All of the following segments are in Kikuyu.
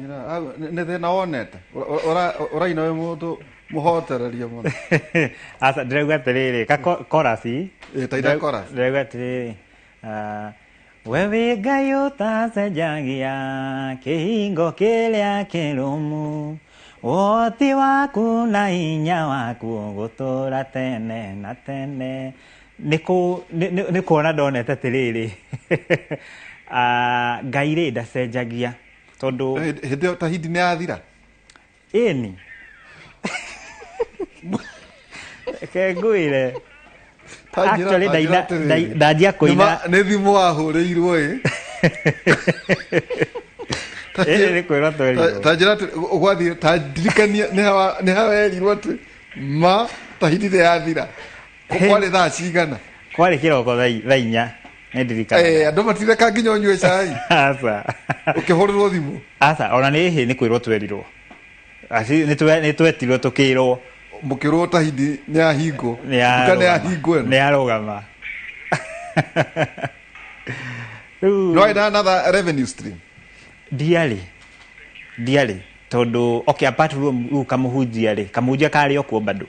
Au, nĩ thĩna wonete. Ũraina wĩ mũndũ mũhotererie mũno. Aca, ndĩrauga atĩrĩrĩ, ka chorus. Ĩ, ta ina chorus. Ndĩrauga atĩrĩrĩ, ah, we wĩ Ngai ũtacenjagia, kĩhingo kĩrĩa kĩrũmu, ũhoti waku na hinya waku ũgũtũũra tene na tene. Nĩ kũ- nĩ- nĩ- nĩ kuona ndonete atĩrĩrĩ, ah, Ngai rĩ ndacenjagia tondũ Hĩndĩ ĩyo tahindi nĩ yathira. Ĩni, reke ngwĩre. Ta njĩra- Actually, ta njĩra atĩrĩrĩ. Ndanjia kũina. Nĩ thimũ wahũrĩirwo ĩ. Ta Ĩni nĩ kwĩrwo twerirwo. Ta njĩra atĩ gwathiĩ, ta ndirikania nĩ ha werirwo atĩ ma tahindi nĩ yathira. Kwarĩ thaa cigana? Kwarĩ kĩroko thaa 4, nĩ ndirikanaga. Eh, andũ matireka nginya ũnyue cai. Aca. Ũkĩhũrĩrwo thimũ. Aca, ona nĩ hĩ, nĩ kwĩrwo twerirwo. Nĩ twetirwo tũkĩrwo. Mũkĩrwo tahindi nĩ yahingwo. Nĩ Nduka nĩ yarũgama. yahingwo ĩno. Nĩ yarũgama. Rĩu No ina another revenue stream. Ndiarĩ tondũ, okay, apart from rĩu kamũhunjia rĩ, kamũhunjia karĩ o kuo bado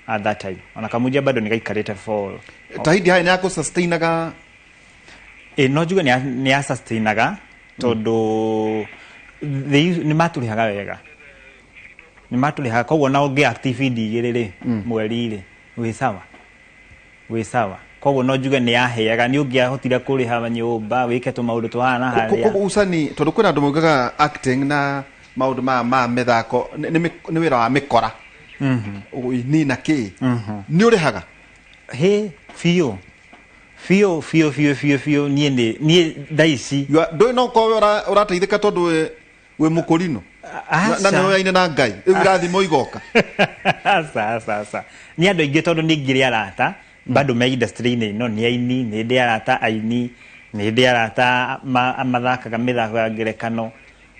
at that time, ona kamũhunjia bado nĩ gaikarĩte for Tahindi haya nĩ yakũsustainaga? Ĩ, no njuge nĩ ya sustainaga tondũ nĩ matũrĩhaga wega, nĩ matũrĩhaga, koguo ona ũngĩ act ibindi 2 rĩ mweri rĩ, wĩ sawa, wĩ sawa. Koguo no njuge nĩ yaheaga, nĩ ũngĩahotire kũrĩha nyũmba, wĩke tũmaũndũ twa haha na harĩa. Koguo ucani, tondũ kwĩna andũ maugaga acting na maũndũ maya ma mĩthako nĩ wĩra wa mĩkora, ũini na kĩ, nĩ ũrĩhaga? Hĩ, biũ biũ biũ biũ biũ biũ. Niĩ nĩ niĩ thaa ici Ndũĩ no ũkorwo ũrateithĩka tondũ wĩ mũkũrinũ na nĩ Aca. ũyaine na Ngai, rĩu irathimo igoka. Aca, aca, aca. Nĩ andũ aingĩ, tondũ nĩ ngĩrĩ arata bado me industry-inĩ ĩno, nĩ aini, nĩ ndĩ arata aini, nĩ ndĩ arata mathakaga mĩthako ya ngerekano,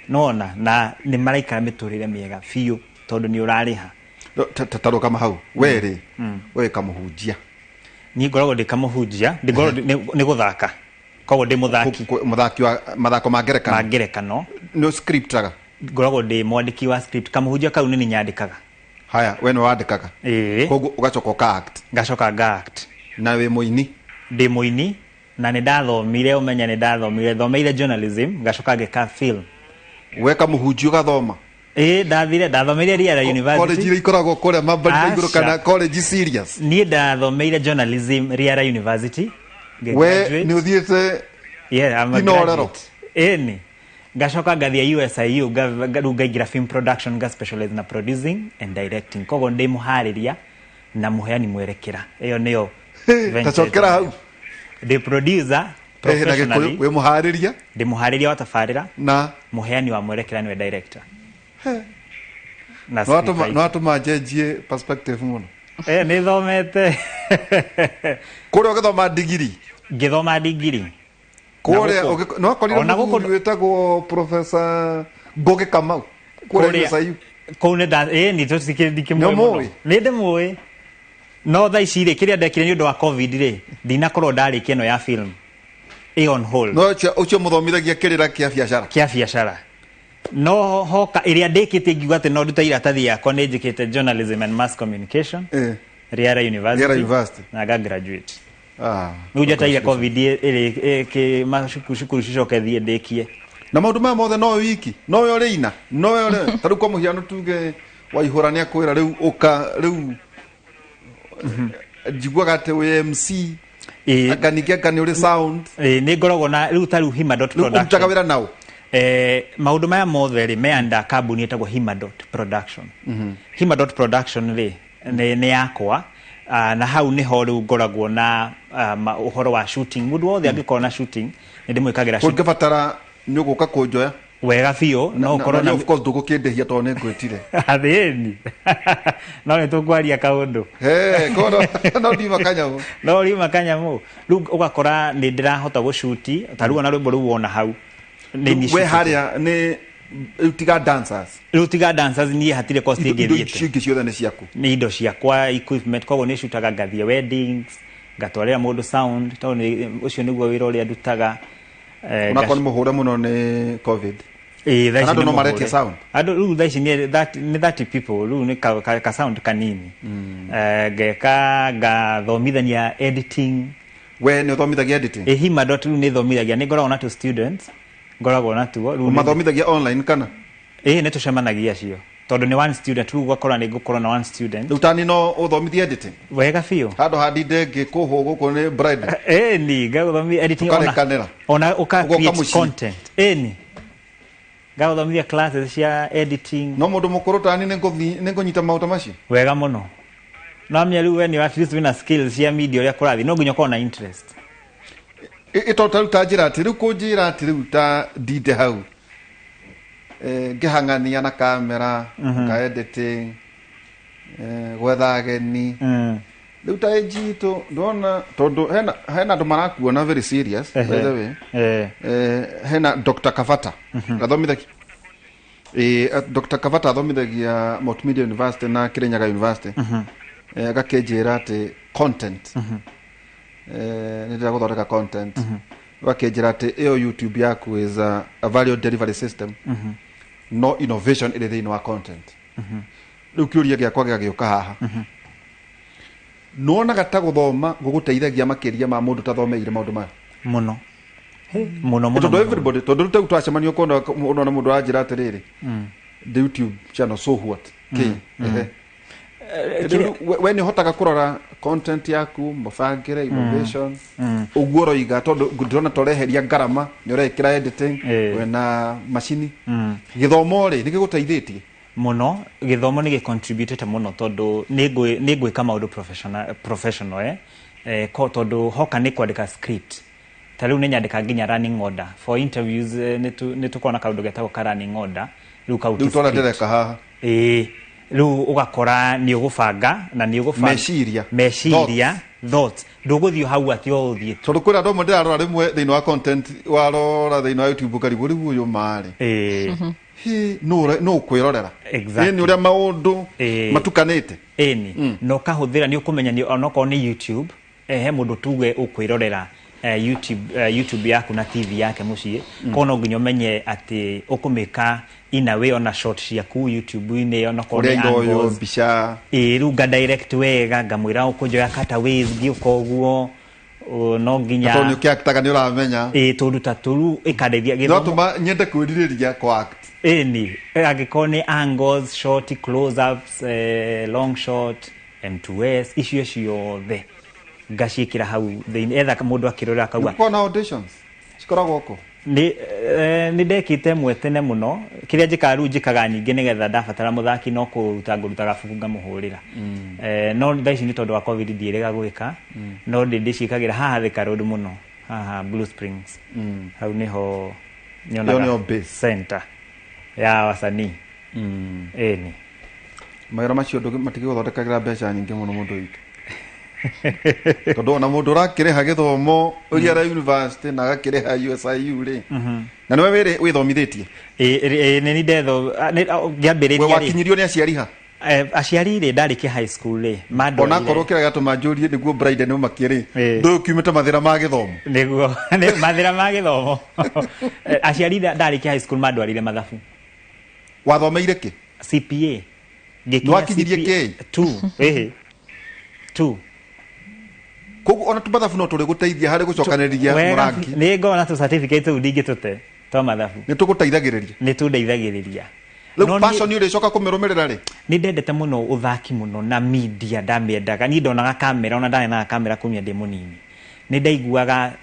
nona na nĩ maraikara mĩtũrĩre mĩega biũ tondũ nĩ ũrarĩha. No, ta rũgama hau we rĩ, we kamũhunjia? Niĩ ngoragwo ndĩ kamũhunjia, ngoragwo nĩ gũthaka, koguo ndĩ mũthaki. Mũthaki wa mathako ma ngerekano. Ma ngerekano. Nĩ scriptaga? Ngoragwo ndĩ mwandĩki wa script. Kamũhunjia kau nĩ niĩ nyandĩkaga. Haya, we nĩ wandĩkaga? Ĩĩ. Koguo ũgacoka ũka act? Ngacoka nga act. Na wĩ mũini? Ndĩ mũini na nĩ ndathomire, ũmenya nĩ ndathomire, thomeire journalism, ngacoka ngĩka film. We kamũhunjia ũgathoma? Ĩĩ, ndathire, ndathomeire Riara University. College iria ikoragwo kũrĩa mambari igũrũ kana Aca. college serious? Niĩ ndathomeire journalism Riara University. We Ngĩ-graduate. nĩ ũthiĩte Yeah, I'm a inorero? graduate. Ĩni. Ngacoka ngathiĩ USIU, rĩu ngaingĩra film production, nga specialize na producing and directing. Koguo ndĩ mũharĩria na mũheani mwerekera. Ĩyo nĩyo venture Tacokera hau. Ndĩ producer Na Gĩkũyũ. professionally. Wĩ mũharĩria? Ndĩ mũharĩria wa tabarĩra na mũheani wa mwerekera, nĩwe director. Na Nĩwatũma scriptwriter. Nĩwatũma njenjie perspective mũno. Eh, nĩ thomete. Kũrĩa ũgĩthoma ndigiri? Ngĩthoma ndigiri. Kũrĩa Na gũkũ- nĩwakorire ona gũkũ- mũthuri wĩtagwo Professor Ngũgĩ Kamau kũrĩa USIU? Kũu nĩ nda ĩ nĩ ndikĩmũĩ Nĩ mũno. ũmũĩ? Nĩ ndĩmũĩ, no thaa ici rĩ, kĩrĩa ndekire nĩ ũndũ wa COVID rĩ, ndinakorwo ndarĩkia ĩno ya film, ĩ on hold. No ũcio mũthomithagia kĩrĩra kĩa biacara? Kĩa biacara. No hoka ĩrĩa ndĩkĩtie ngiuga atĩ no ndute iratathi yakwa, nĩ njĩkĩte journalism and mass communication Riara University, Riara University. Na nga graduate. Ah, rĩu njetereire congratulations. COVID ĩrĩ ĩkĩ macukuru cukuru cicoke thiĩ ndĩkie. Na maũndũ maya mothe nowe wiki, nowe ũrĩina, nowe ũrĩ ta rĩu kwa mũhiano tuge Waihũra nĩ akwĩra rĩu ũka, rĩu njiguaga atĩ wĩ MC. Ĩĩ. Anga ningĩ anga nĩ ũrĩ sound. Ĩĩ, nĩ ngoragwo na rĩu ta rĩu Himadot Rĩu ũrutaga Production. wĩra nao? Maũndũ maya mothe rĩ, me under kambuni ĩtagwo Himadot Production. Himadot Production rĩ nĩ yakwa. Ah, na hau nĩho rĩu ngoragwo na ũhoro wa shooting. Mũndũ wothe angĩkorwo na shooting, nĩ ndĩmwĩkagĩra shooting. Ũngĩbatara nĩ ũgũka kũnjoya? Wega biũ, no ũkorwo na of course ndũgũkĩndĩhia tondũ nĩ ngwĩtire. Athĩni no nĩ tũkwaria kaũndũ. Hey, no ndiuma kanyamũ. No riuma kanyamũ. Rĩu ũgakora nĩ ndĩrahota gũcuti ta rĩu ona rwĩmbo rũu wona hau nĩ niĩ We shootĩte. harĩa nĩ rĩu tiga dancers. Rĩu tiga dancers, niĩ hatirĩ cost Indo ĩngĩ indo thiĩte. icio ingĩ ciothe nĩ ciaku? Nĩ indo ciakwa, equipment, koguo nĩ cutaga, ngathiĩ weddings, ngatwarĩra mũndũ sound tondũ ũcio nĩguo wĩra ũrĩa ndutaga. Onakorwo nĩ mũhũre mũno nĩ COVID. Ĩĩ, thaa ici Kana andũ nĩ no maretia mũhũre. sound? Andũ rĩu thaa ici nĩ 30 people, rĩu nĩ ka sound kanini. Ngeka ngathomithania editing. We nĩ ũthomithagia editing? Ĩ, Hima dot rĩu nĩ thomithagia, nĩ ngoragwo na tũ students ngoragwo natuo rĩu. Ũmathomithagia online kana? Ĩĩ, nĩ tũcemanagia acio tondũ nĩ one student, rĩu ũgakora nĩ ngũkorwo na one student. Rĩu tani no ũthomithie editing? Wega biũ. Handũ handinde ngĩkũhwo gũkũ nĩ bride. Ĩni, ngagũthomithia editing ona Tũkarekanĩra. Ona ũka Ũgoka create mũciĩ. content. Ĩni, ngagũthomithia classes cia editing. No mũndũ mũkũrũ tani nĩ ngũnyita maũndũ macio? Wega mũno. No amenya rĩu we nĩ at least wĩna skills cia media, ũrĩa kũrathiĩ no nginya ũkorwo na interest. Ĩ tondũ ta rĩu ta njĩra atĩ rĩu kũnjĩra atĩ rĩu ta ndinde hau ngĩhang'ania na kamera ka editing, gwetha ageni. Rĩu ta ĩnji itũ ndona tondũ hena andũ marakuona very serious, by the way. Hena Dr. Kavata athomithagia, Dr. Kavata athomithagia Multimedia University na Kirinyaga University. Agakĩnjĩra atĩ content, nĩ ndĩrenda gũthondeka content. Ũgakĩnjĩra atĩ ĩyo YouTube yaku is a value delivery system, no innovation ĩrĩ thĩinĩ wa content. Rĩu kĩũria gĩakwa gĩgagĩũka haha, nĩwonaga ta gũthoma gũgũteithagia makĩria ma mũndũ tathomeire maũndũ maya? Mũno mũno mũno. Tondũ Mũno. Everybody, tondũ rĩu ta twacemania ũkona ũnona mũndũ aranjĩra atĩrĩrĩ, the YouTube channel, so what? Kĩ ehe. Rĩu we nĩ ũhotaga kũrora content yaku, mũbangĩre, innovation, ũguo ũroiga, tondũ ndĩrona ta ũreheria ngarama, nĩ ũrekĩra editing wĩna macini. Gĩthomo rĩ, nĩ gĩgũteithĩtie? Mũno. Gĩthomo nĩ gĩcontributĩte mũno tondũ nĩ ngwĩka maũndũ professional, tondũ hoka nĩ kwandĩka script, ta rĩu nĩ nyandĩka nginya running order for interviews. Nĩ tũkoragwo na kaũndũ getagwo ka running order, rĩu kau ti Rĩu twara script. Ndĩreka haha. Ĩĩ, rĩu ũgakora nĩ ũgũbanga na nĩ ũgũbanga Meciria. Meciria, thoughts, ndũgũthiĩ hau atĩ o ũthiĩ tu. Tondũ kwĩna andũ amwe ndĩrarora rĩmwe thĩinĩ wa content, warora thĩinĩ wa YouTube ũkarigwo rĩu ũyũ marĩ hi nũ ũkwĩrorera. Ĩ, nĩ ũrĩa maũndũ matukanĩte. Ĩni, na ũkahũthĩra nĩ ũkũmenya nĩ onokorwo nĩ YouTube, he mũndũ tuge ũkwĩrorera YouTube yaku na TV yake mũciĩ, koguo no nginya ũmenye atĩ ũkũmĩka in a way, ona short ciaku YouTube-inĩ, onokorwo ũrĩa nĩ iroywo angles. Mbica. Ĩĩ, rĩu nga direct wega, ngamwĩra ũkũnjoya cutaways ngĩũka ũguo. No nginya Tondũ nĩ ũkĩaktaga, nĩ ũramenya. Ĩĩ, tũndũ ta tũu ĩkandeithia gĩthomo. Nĩwatũma nyende kwĩrirĩria kwa act. Ĩni, angĩkorwo nĩ angles, short, close ups, long shot, M2S, icio ciothe ngaciĩkĩra hau thĩinĩ etha mũndũ akĩrora akauga. Nĩgũkorwo na auditions cikoragwo kũ? Nĩ ndekĩte ĩmwe tene mũno. Kĩrĩa njĩkaga rĩu, njĩkaga nyingĩ nĩgetha ndabatara mũthaki no kũruta ngũruta gabuku ngamũhũrĩra. No thaa ici nĩ tondũ wa COVID ndiĩrĩga gwĩka, no ndĩ ndĩciĩkagĩra haha Thika Road mũno, haha Blue Springs. Hau nĩho nyonaga Ĩyo nĩyo base. Center ya wasanii. Ĩni. Mawĩra macio matigĩgũthondekagĩra mbeca nyingĩ mũno mũndũ witũ, tondũ ona mũndũ ũrakĩrĩha gĩthomo ũrĩa ara university na agakĩrĩha USIU rĩ, na nĩwe wĩthomithĩtie? Ĩ, nĩ ndetho We ngĩambĩrĩria rĩ wakinyirio nĩ aciari ha? Aciari rĩ, ndarĩkia high school rĩ, mandwarire. Onakorwo kĩrĩa gĩatũma njũrie nĩguo bride nĩ ũmakie rĩ, ndũĩ ũkiumĩte mathĩna ma gĩthomo. Nĩguo nĩ mathĩna ma gĩthomo. Aciari ndarĩkia high school mandwarire mathabu. Wathomeire kĩ? CPA. Ngĩkinya Nĩwakinyirie CPA kĩ? Two, ĩhĩ, two. Koguo ona tũmathabu no tũrĩ gũteithia harĩ gũcokanĩrĩria Wega, mũrangi. Nĩ ngorwo na tũ certificate tũu, ndingĩtũte twa mathabu. Nĩ tũgũteithagĩrĩria. Nĩ tũndeithagĩrĩria. Rĩu No passion ũrĩcoka kũmĩrũmĩrĩra rĩ? Nĩ ndendete mũno ũthaki mũno na media, ndamĩendaga. Niĩ ndonaga kamera, ona ndanenaga kamera kumia ndĩ mũnini, nĩ ndaiguaga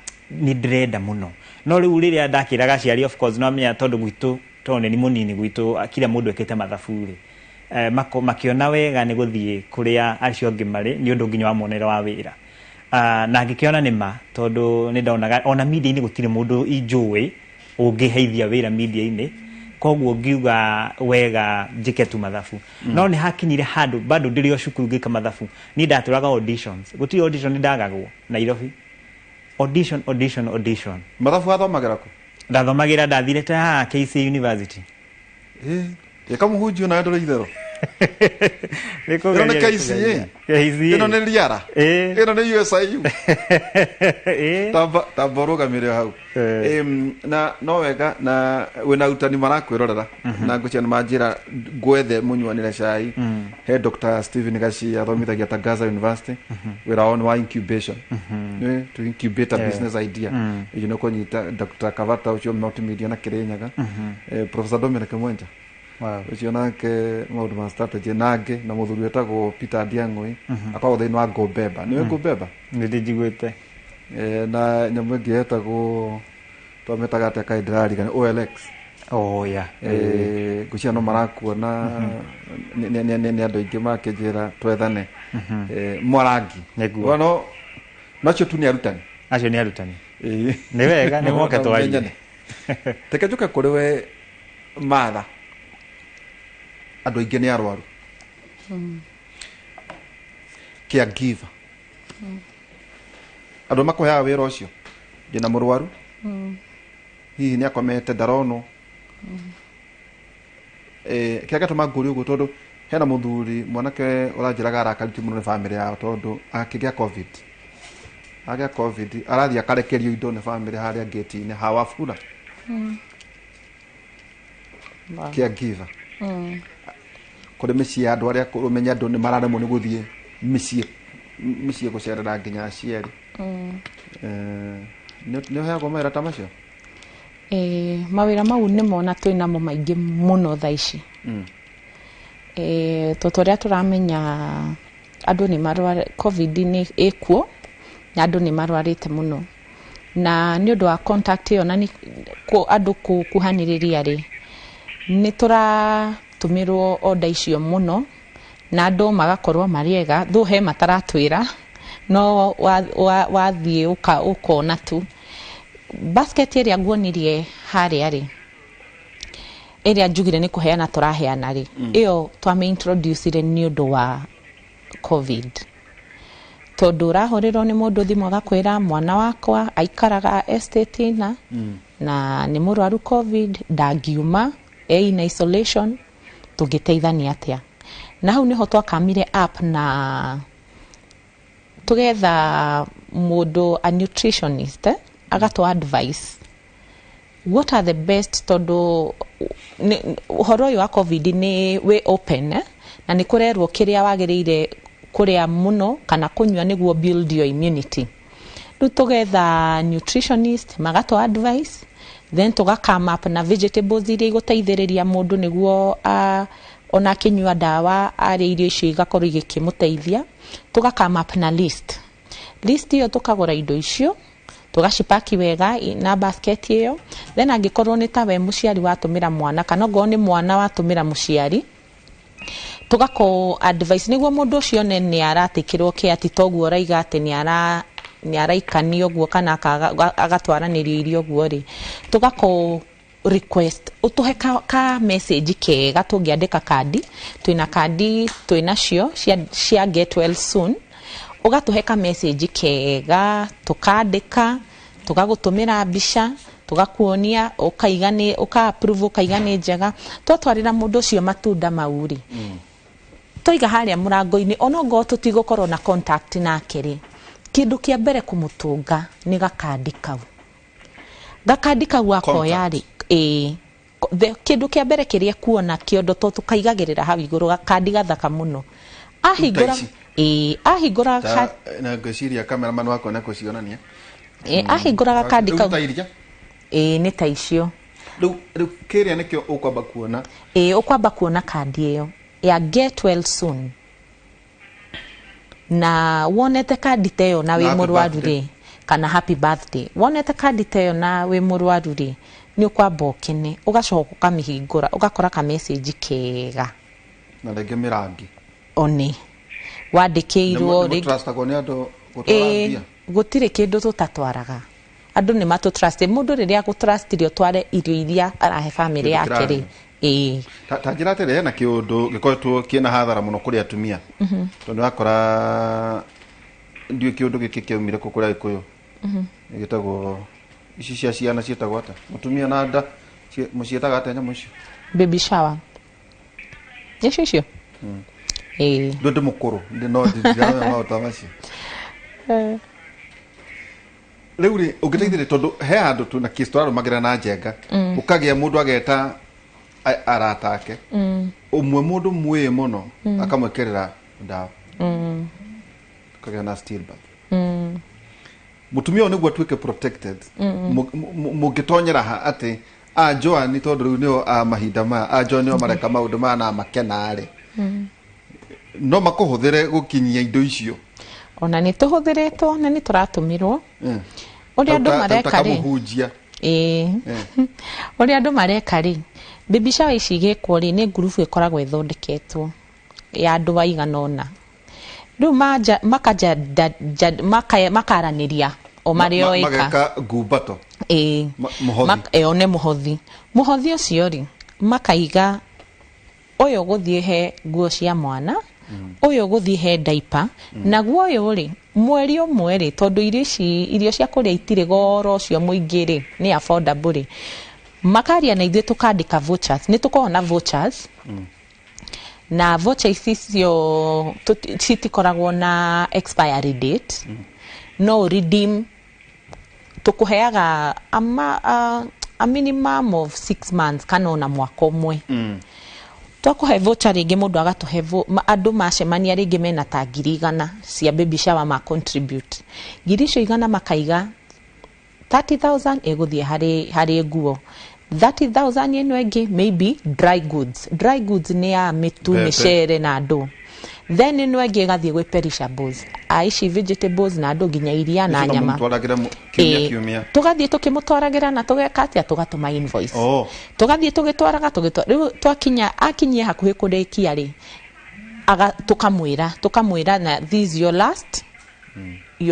nĩ ndĩrenda mũno. No rĩu rĩrĩa ndakĩraga aciari, of course no amenya tondũ gwitũ, tondũ nĩ mũnini gwitũ, kila mũndũ ekĩte mathabu rĩ, makĩona wega nĩ gũthiĩ kũrĩa acio angĩ marĩ nĩ ũndũ nginya wa muonere wa wĩra. Na ngĩkĩona nĩ ma, tondũ nĩ ndonaga ona media-inĩ gũtirĩ mũndũ injũĩ ũngĩheithia wĩra media-inĩ, koguo ngiuga wega njĩke tu mathabu. No nĩ hakinyire handũ bado ndĩrĩ o cukuru ngĩka mathabu, niĩ ndatũraga auditions, gũtirĩ audition ndagagwo Nairobi, audition, audition, audition. Mathabu wathomagĩra kũ? Ndathomagĩra, ndathire ta haha KCA University. Ĩka mũhunjio nawe ndũrĩ itherũ. Nĩ Ĩno nĩ kũgeria, KCA. KCA. Ĩno nĩ Riara. Ĩno nĩ USIU. Tamba tamba ũrũgamĩre hau. Na no wega na wĩna arutani marakwĩrorera na ngwĩciria nĩ manjĩra ngwethe mũnyuanĩre cai. He Dr. Stephen Gachia athomithagia Tangaza University. Wĩra wao nĩ wa incubation. Nĩ to incubate a business idea. Ũcio nĩ ũkũnyita Dr. Kavata ũcio multimedia na Kirinyaga. Professor Dominic Mwenja. Ũcio nake maũndũ ma strategy nangĩ na mũthuri wĩtagwo Peter Ndiang'ũi akoragwo thĩinĩ wa Ngũmbemba. Nĩwe Ngũmbemba? Nĩ ndĩnjiguĩte. Na nyamũ ĩngĩ yetagwo twamĩtaga atĩa kaĩ ndĩrarigana OLX. Oh, yeah. Ngwĩciria no marakuona nĩ andũ aingĩ makĩnjĩra twethane. Mwarangi. Nĩguo. No no acio tu nĩ arutani. Acio nĩ arutani. Nĩ wega, nĩ moke twarie. Menyane. Reke njũke kũrĩ we Martha. Andũ aingĩ nĩ arwaru. Caregiver. Andũ makũheaga wĩra ũcio. Ndĩna mũrwaru. Hihi nĩ akomete ndaronwo. Kĩrĩa gĩatũma ngũrie ũguo tondũ hena mũthuri mwanake ũranjĩraga arakarĩtio mũno nĩ bamĩrĩ yao tondũ akĩgĩa COVID. Agĩa COVID arathiĩ akarekerio indo nĩ bamĩrĩ harĩa gate-inĩ hawabura. Caregiver. Kũrĩ mĩciĩ ya andũ arĩa akũrũ ũmenye andũ nĩ mararemwo nĩ gũthiĩ mĩciĩ mĩciĩ gũcerera nginya aciari. Nĩ ũheagwo mawĩra ta macio? Mawĩra mau nĩmo na twĩ namo maingĩ mũno thaa ici. Tondũ ũrĩa tũramenya andũ nĩ marwara, COVID nĩ ĩkuo na andũ nĩ marwarĩte mũno. Na nĩ ũndũ wa contact ĩyo na andũ gũkuhanĩrĩria rĩ, nĩ tũratũmĩrwo order icio mũno na andũ magakorwo marĩ ega, though he mataratwĩra no wathiĩ ũkona tu. Basket ĩrĩa nguonirie harĩa rĩ, ĩrĩa njugire nĩ kũheana tũraheana rĩ, ĩyo twamĩ introduce nĩ ũndũ wa COVID. Tondũ ũrahũrĩrwo nĩ mũndũ thimũ agakwĩra mwana wakwa aikaraga estate ĩna na nĩ mũrwaru COVID, ndangiuma, e in isolation, tũngĩteithania atĩa? Na hau nĩho twakamire app na tũgetha mũndũ a nutritionist, agatũ advice what are the best, tondũ ũhoro ũyũ wa COVID nĩ wĩ open, na nĩ kũrerwo kĩrĩa wagĩrĩire kũrĩa mũno kana kũnyua nĩguo build your immunity. Rĩu tũgetha nutritionist magatũ advice, then tũga come up na vegetables iria igũteithĩrĩria mũndũ nĩguo ona akĩnyua ndawa arĩa irio icio igakorwo igĩkĩmũteithia. Tũga come up na list. List ĩyo tũkagũra indo icio tũgacipaki wega na basket ĩyo, then angĩkorwo nĩ ta we mũciari watũmĩra mwana kana ongorwo nĩ mwana watũmĩra mũciari, tũgakũ advice nĩguo mũndũ ũcio one nĩ aratikĩrwo care, ti toguo ũraiga atĩ nĩ araikanio ũguo kana agatwaranĩrio irio ũguo rĩ, tũgakũ request ũtũhe ka message kega tũngĩandĩka kandi. Twĩna kandi twĩnacio cia get well soon, ũgatũhe ka message kega tũkandĩka, tũgagũtũmĩra mbica, tũgakuonia, ũkaiga nĩ ũka approve, ũkaiga nĩ njega. Twatwarĩra mũndũ ũcio matunda mau rĩ, twaiga harĩa mũrango-inĩ, ona ongorwo tũtigũkorwo na contact nake rĩ, kĩndũ kĩa mbere kũmũtũnga nĩ gakandi kau. Gakandi kau akoya rĩ, ĩĩ, kĩndũ kĩa mbere kĩrĩa kuona kĩondo to tũkaigagĩrĩra hau igũrũ gakandi gathaka mũno ahingũra. Ici? Ĩĩ, ahingũra. Na ngwĩciria cameraman wakwa nĩ ekũcionania. Ĩĩ, ahingũra gakandi Rĩu kau ta iria. Ĩĩ, nĩ ta icio. Rĩu kĩrĩa nĩkĩo ũkwamba kuona. Ĩĩ, ũkwamba kuona kandi ĩyo ya get well soon, na wonete kandi ta ĩyo na wĩ Na happy mũrwaru birthday. rĩ, kana happy birthday, wonete kandi ta ĩyo na wĩ mũrwaru rĩ, nĩ ũkwamba ũkene, ũgacoka ũkamĩhingũra ũgakora ka message kega. Na rĩngĩ mĩrangi. One wandĩkĩirwo rĩngĩ. Nĩmũtrustagwo nĩ andũ gũtwara Ĩĩ, mbia? Gũtirĩ kĩndũ tũtatwaraga. Andũ nĩ matũtrust. Mũndũ rĩrĩa agũtrustire ũtware irio iria arahe bamĩrĩ Kĩndũ yake rĩ, kĩrarĩa. Ĩĩ. Ta njĩra atĩrĩ, hena kĩũndũ gĩkoretwo kĩna hathara mũno kũrĩ atumia, tondũ wakora ndiũĩ kĩũndũ gĩkĩ kĩaumire kũ kũrĩa Gĩkũyũ, gĩtagwo ici cia ciana ciĩtagwo atĩa, mũtumia na nda, mũciĩtaga atĩa nyamũ icio? Baby shower nĩcio icio. Ĩĩ. Ndũ ndĩ mũkũrũ ndĩ no ndiramenya maũndũ ta macio. Rĩu rĩ, ũngĩteithĩrĩria, tondũ he handũ tu na case tũrarũmagĩrĩra na njenga, ũkagĩa mũndũ ageta arata ake, ũmwe mũndũ mwĩĩ mũno akamwĩkĩrĩra ndawa, ũkagĩa na stillbirth. Mũtumia ũyũ nĩguo atuĩke protected, mũngĩtonyera ha atĩ a Joan, tondũ rĩu nĩo a mahinda maya, a Joan nĩo mareka maũndũ maya na makena rĩ, no makũhũthĩre gũkinyia indo icio? Ona nĩ tũhũthĩrĩtwo na nĩ tũratũmirwo. Ũrĩa andũ mareka rĩ, Kamũhunjia. Ĩĩ, ũrĩa andũ mareka rĩ, baby shower ici igĩkwo rĩ, nĩ ngurubu ĩkoragwo ĩthondeketwo ya andũ aigana ũna. Rĩu manja makaja makaranĩria o marĩ oĩka. Mageka ngumbato. Ĩĩ. Mũhothi. Ĩyo nĩ mũhothi. Mũhothi ũcio rĩ, makaiga ũyũ ũgũthiĩ he nguo cia mwana, ũyũ ũgũthiĩ he diaper, naguo ũyũ rĩ, mweri ũmwe rĩ, tondũ irio ici, irio cia kũrĩa itirĩ goro ũcio mũingĩ rĩ, nĩ affordable rĩ, makaria na ithuĩ tũkandĩka vouchers, nĩ tũkoragwo na vouchers, na voucher ici cio citikoragwo na expiry date, no ũ redeem. Tũkũheaga a minimum of 6 months kana ona mwaka ũmwe. Twakũhe voucher rĩngĩ, mũndũ agatũhe andũ macemania rĩngĩ mena ta 100,000 cia baby shower, ma contribute ngiri icio 100, makaiga 30,000 ĩgũthiĩ harĩ nguo, 30,000 ĩno ĩngĩ maybe dry goods. Dry goods nĩ ya mĩtu, Mbembe. mĩcere na ndũ. Then ĩno ĩngĩ ĩgathiĩ gwĩ perishables, a ici vegetables na andũ nginya iria na Icio no nyama. mũmũtwaragĩre kiumia Ĩĩ. kiumia? Tũgathiĩ tũkĩmũtwaragĩra na tũgeka atĩa, tũgatũma invoice. Tũgathiĩ tũgĩtwaraga, rĩu twakinya, akinyia hakuhĩ kũrĩkia rĩ, tũkamwĩra na this is your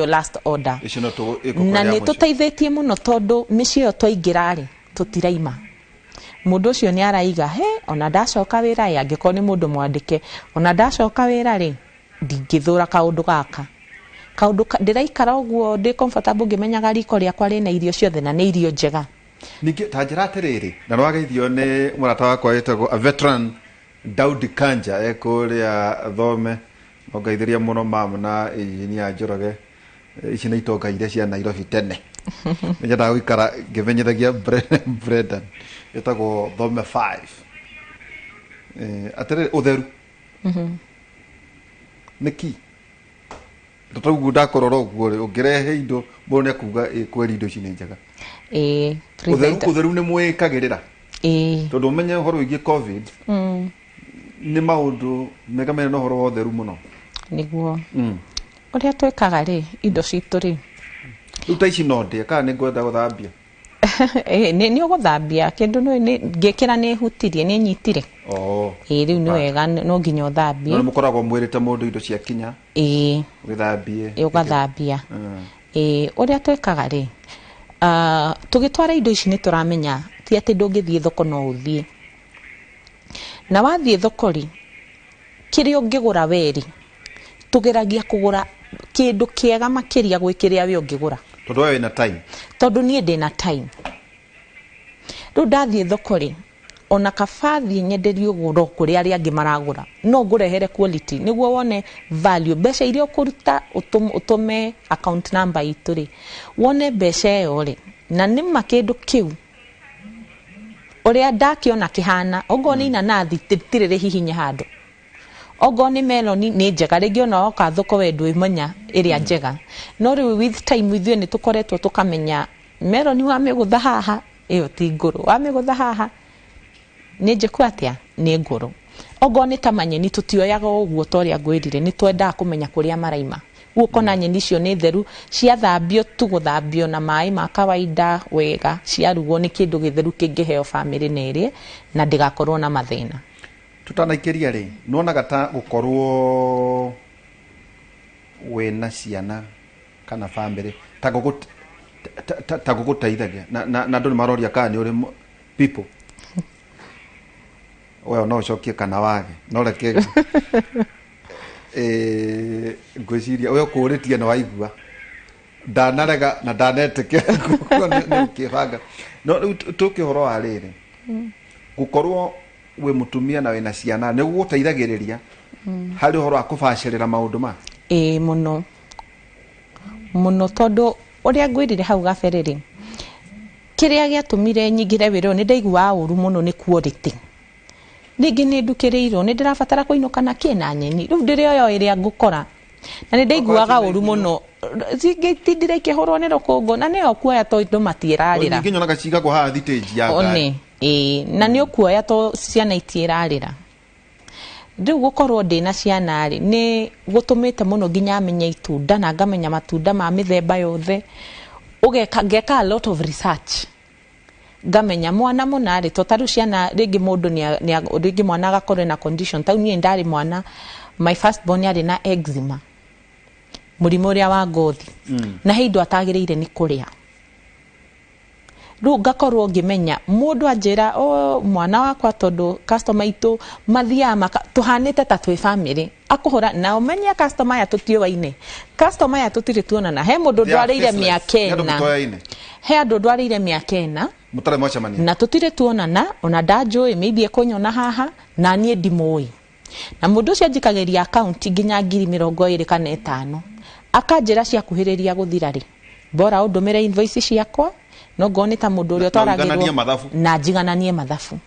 last order. Icio no ĩgũkorwo Na ya nĩ mũico. Tũteithĩtie mũno, tondũ mĩciĩ ĩyo twaingĩra rĩ, tũtiraima. Mũndũ ũcio nĩ araiga he ona ndacoka wĩra ĩ, angĩkorwo nĩ mũndũ mwandĩke, ona ndacoka wĩra rĩ, ndingĩthũra kaũndũ gaka, kaũndũ ndĩraikara ũguo ndĩ comfortable ngĩmenyaga riko rĩakwa rĩna irio ciothe na nĩ irio njega. Ningĩ ta njĩra atĩrĩrĩ, na nĩwageithio nĩ mũrata wakwa wĩtagwo a veteran Daudi Kanja ekũrĩa Thome, nongeithĩria mũno mam na engineer Njoroge. Ici nĩ itonga iria cia Nairobi tene. Nĩnyendaga gũikara ngĩmenyithagia Brendan ĩtagwo Thome 5. Atĩrĩrĩ, ũtheru nĩ key. Tondũ ndakũrora ũguo rĩ, ũngĩrehe indo mũndũ nĩ akuga ĩ kweri indo ici nĩ njega. Ĩĩ. Ũtheru presenter. Ũtheru nĩ mwĩkagĩrĩra? Ĩĩ. Tondũ ũmenye ũhoro wĩgiĩ COVID nĩ maũndũ megamene na ũhoro wa ũtheru mũno. Nĩguo ũrĩa twĩkaga rĩ, indo citũ rĩ, Rĩu ta ici no ndĩe kana nĩ ngwenda gũthambia? Ĩĩ, nĩ ũgũthambia kĩndũ nĩ ngĩkĩra, nĩ hutirie, nĩ nyitire. Ĩĩ, rĩu nĩ wega, no nginya No ũthambie. Nĩ mũkoragwo mwĩrĩte mũndũ indo ciakinya Ĩĩ. ũgĩthambie? Ĩĩ, ũgathambia. Ĩĩ, ũrĩa twĩkaga rĩ, tũgĩtwara indo ici nĩ tũramenya ti atĩ ndũngĩthiĩ thoko, no ũthiĩ, na wathiĩ thoko rĩ, kĩrĩa ũngĩgũra we rĩ, tũgeragia kũgũra kĩndũ kĩega makĩria gwĩ kĩrĩa we ũngĩgũra. Tondũ we wĩna time. Tondũ niĩ ndĩna time. Rĩu ndathiĩ thoko rĩ, ona kaba thiĩ nyenderio goro kũrĩa arĩa angĩ maragũra, no ngũrehere quality nĩguo wone value mbeca iria ũkũruta. Ũtũme account number itũ rĩ, wone mbeca ĩyo rĩ, na nĩma kĩndũ kĩu ũrĩa ndakĩona kĩhana. Ongorwo nĩ inanathi rĩtirĩ rĩhihinye handũ, ongorwo nĩ meloni nĩ njega. Rĩngĩ ona woka thoko we ndwĩmenya ĩrĩa njega, no rĩu with time ithuĩ nĩ tũkoretwo tũkamenya meloni wamĩgũtha haha ĩyo ti ngũrũ, wamĩgũtha haha nĩ njĩku atĩa, nĩ ngũrũ. Ongorwo nĩ ta manyeni, tũtioyaga o ũguo, ta ũrĩa ngwĩrire, nĩ twendaga kũmenya kũrĩa maraima. Rĩu ũkona nyeni icio nĩ theru, ciathambio tu, gũthambio na maĩ ma kawaida wega, ciarugwo nĩ kĩndũ gĩtheru kĩngĩheo bamĩrĩ na ĩrĩe na ndĩgakorwo na mathĩna. Tũtanaikĩria rĩ, nĩwonaga ta gũkorwo wĩna ciana kana bamĩrĩ ta gũgũteithagia? Na andũ nĩ maroria kana nĩ ũrĩ people we no ũcokie kana wage, no reke ngwĩciria we ũkũrĩtie nĩ waigua ndanarega na ndanetĩkĩra nĩ ũkĩbanga. No rĩu tũke ũhoro wa rĩrĩ, gũkorwo Wĩ mũtumia na wĩna ciana, nĩ gũgũteithagĩrĩria harĩ ũhoro wa kũbacĩrĩra maũndũ ma? Ĩĩ, mũno mũno, tondũ ũrĩa ngwĩrire hau gabere rĩ, kĩrĩa gĩatũmire nyingĩre wĩra ũyũ, nĩ ndaiguaga ũru mũno nĩ quality. Rĩngĩ nĩ ndukĩrĩirwo, nĩ ndĩrabatara kũinũka na kĩ na nyeni, rĩu ndĩrĩoya o ĩrĩa ngũkora, na nĩ ndaiguaga ũru mũno cingĩtindire ikĩhũrwo nĩ rũkũngũ, na nĩyo kuoya tondũ matiĩrarĩra. Nyingĩ nyonaga cigagwo haha thitĩnji ya ngari. One ĩĩ, na nĩ ũkuoya to ciana itiĩrarĩra. Rĩu gũkorwo ndĩna ciana rĩ, nĩ gũtũmĩte mũno nginya menye itunda na ngamenya matunda ma mĩthemba yothe. Ũgeka, ngeka a lot of research, ngamenya mwana mũna rĩ, to tarĩu ciana rĩngĩ mũndũ rĩngĩ mwana agakorwo na condition. Tau niĩ ndarĩ mwana, my first born arĩ na eczema, mũrimũ ũrĩa wa ngothi, na he indo atagĩrĩire nĩ kũrĩa. Rĩu ngakorwo ngĩmenya mũndũ anjĩra, "Oh, mwana wakwa," tondũ customer itũ mathiaga maka tũhanĩte ta twĩ family, akũhũra na ũmenye customer aya tũtiũaine, customer aya tũtirĩ tuonana. He mũndũ They are ndwarĩire faceless. mĩaka Nĩ andũ 4. mũtoyaine. He andũ ndwarĩire mĩaka 4 Mũtarĩ mwacemania. Na tũtirĩ tuonana, ona ndanjũĩ, maybe ekũnyona haha na niĩ ndimũĩ. Na mũndũ ũcio anjikagĩria akaunti nginya 25,000, akanjĩra ciakuhĩrĩria gũthira rĩ, bora ũndũmĩre invoice ciakwa, no ngorwo nĩ ta mũndũ ũrĩa Na ũigananie ũtwaragĩrwo mathabu. Na njigananie mathabu.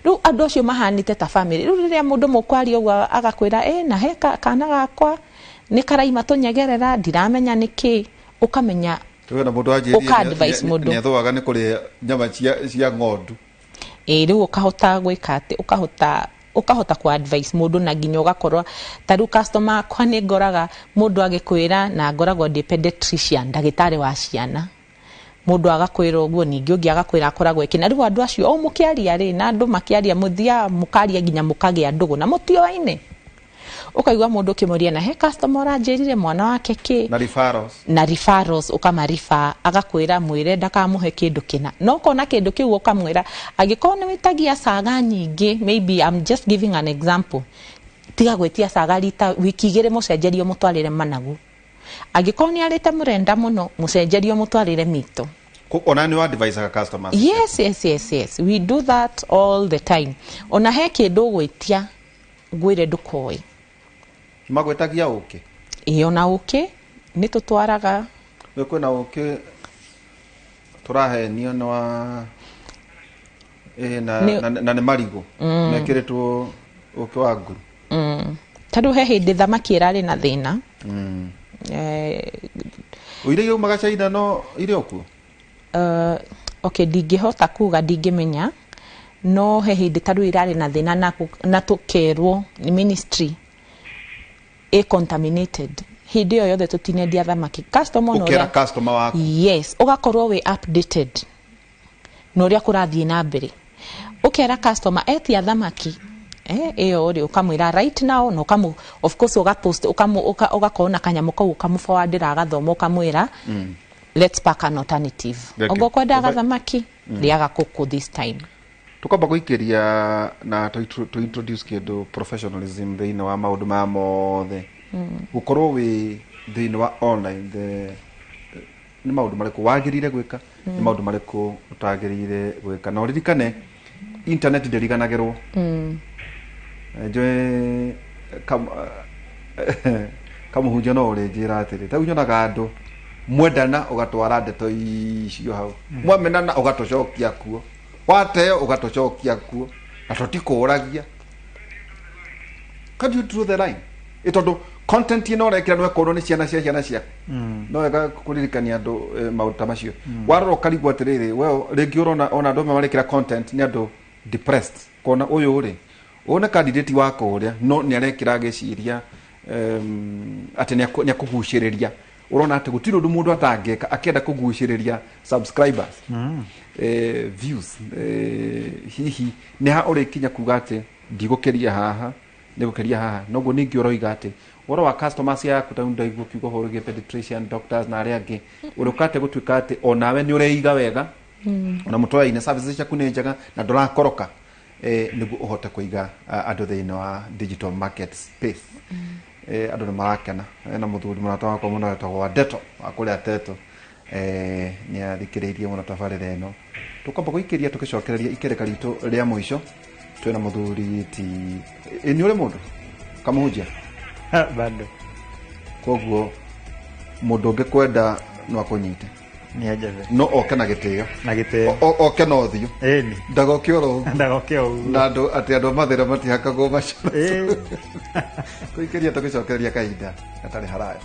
Rĩu andũ acio mahanĩte ta family. Rĩu rĩrĩa mũndũ mũkwaria ũguo agakwĩra, "Ĩ na he kana gakwa nĩ karaima tũnyegerera, ndiramenya nĩ kĩ," ũkamenya. Rĩu na mũndũ anjĩrire Ũka advise mũndũ. nĩ athũaga nĩ kũrĩa nyama cia ng'ondu. Ĩ, rĩu ũkahota gwĩka atĩ ũkahota ku advice mũndũ, na nginya ũgakorwo ta rĩu customer akwa nĩ ngoraga mũndũ agĩkwĩra, na ngoragwo ndĩ pediatrician, ndagĩtarĩ wa ciana, mũndũ agakwĩra ũguo, ningĩ ũngĩ agakwĩra akoragwo ĩkĩ. Na rĩu andũ acio o mũkĩaria rĩ, na andũ makĩaria, mũthiaga mũkaria nginya mũkagĩa ndũgũ na mũtioaine. Ũkaigua mũndũ ũkĩmũria, "Na he customer ũranjĩrire mwana wake kĩ?" Na referrals. Na referrals, ũkamariba, agakwĩra mwĩre ndakamũhe kĩndũ kĩna, no ũkona kĩndũ kĩu, ũkamwĩra angĩkorwo nĩ wĩtagia saga nyingĩ, maybe I'm just giving an example, tiga gwĩtia saga rita wiki 2, mũcenjerio mũtwarĩre managu. Angĩkorwo nĩ arĩte mũrenda mũno, mũcenjerio mũtwarĩre mito. Ona nĩ advisaga customers? Yes, we do that all the time. Ona he kĩndũ ũgwĩtia, ngwĩre ndũkoe. Magwĩtagia ũkĩ? Ĩ, ona ũkĩ nĩ tũtwaraga. Nĩ kwĩna ũkĩ tũrahenio nĩ wa ĩ, na, na nĩ marigũ mekĩrĩtwo ũkĩ wa nguru. Ta rĩu he hĩndĩ thamaki ĩrarĩ na thĩna. Iria iraumaga China no irĩ o kuo? Okay, ndingĩhota kuga, ndingĩmenya, no he hĩndĩ ta rĩu ĩrarĩ na thĩna na tũkerwo nĩ ministry ĩ contaminated. Hĩndĩ ĩyo yothe tũtinendia thamaki customer ona Ũkera ũrĩa customer waku? Yes, ũgakorwo wĩ updated na ũrĩa kũrathiĩ na mbere. Ũkera customer etia thamaki ĩyo rĩ, ũkamwĩra right now, na ũkamũ, of course ũgapost, ũgakorwo na kanyamũ kau, ũkamũforwardĩra agathoma, ũkamwĩra, "Let's pack an alternative." Thank you. Ũngĩ kwendaga thamaki, rĩaga kũkũ this time. Tukamba gũikĩria na to introduce kĩndũ professionalism thĩinĩ wa maũndũ maya mothe, gũkorwo wĩ thĩinĩ wa online, nĩ maũndũ marĩkũ wagĩrĩire gwĩka, nĩ maũndũ marĩkũ ũtagĩrĩire gwĩka? Na ũririkane internet ndĩriganagĩrwo. Njũĩ kamũhunjia no ũrĩnjĩra atĩrĩ, ta rĩu nyonaga andũ mwendana ũgatwara ndeto icio hau, mwamenana ũgatũcokia kuo, wateo ũgatũcokia kuo, na tũtikũragia. Can you draw the line? Ĩ tondũ content ĩno ũrekĩra nĩ ĩkorwo nĩ ciana cia ciana ciaku, no wega kũririkania andũ maũndũ ta macio. Warora ũkarigwo atĩrĩrĩ, we rĩngĩ ũrona ona andũ amwe marekĩra content nĩ andũ depressed, kona ũyũ rĩ, ũyũ nĩ candidate wa kũrĩa, no nĩ arekĩra agĩciria atĩ nĩ akũgucĩrĩria. Ũrona atĩ gũtirĩ ũndũ mũndũ atangĩka akĩenda kũgucĩrĩria subscribers, views. Hihi nĩ ha ũrĩkinya kuga atĩ ndigũkĩria haha, nĩgũkĩria haha? Noguo ningĩ ũroiga atĩ ũhoro wa customers yaku, ta ndaigua ũkiuga ũhoro wĩgiĩ pediatrician, doctors na arĩa angĩ, ũrĩũka atĩ gũtuĩka atĩ onawe nĩ ũreiga wega, ona mũtoyaine services ciaku nĩ njega na ndũrakoroka, nĩguo ũhote kũiga andũ thĩinĩ wa digital market space. Andũ nĩ marakena. Na mũthuri mũrata wakwa mũno etagwo Wandeto wa kũrĩa Teto, nĩ athikĩrĩirie mũno tabarĩra ĩno. Tũkwamba gũikĩria tũgĩcokereria ikereka ritũ rĩa mũico. Twĩna mũthuri ti ĩ nĩ ũrĩ mũndũ kamũhunjia? Ha, bado. Koguo mũndũ ũngĩ kwenda no akũnyite. Nĩ anjethe. No oke na gĩtĩo. Na gĩtĩo. Oke na ũthiũ. Ĩni. Ndagoke oro ũguo. Ndagoke o ũguo. Na andũ atĩ andũ a mathĩna matihakagwo macoro. Ĩĩ. Tũikĩria tũgĩcokereria kahinda gatarĩ haraya.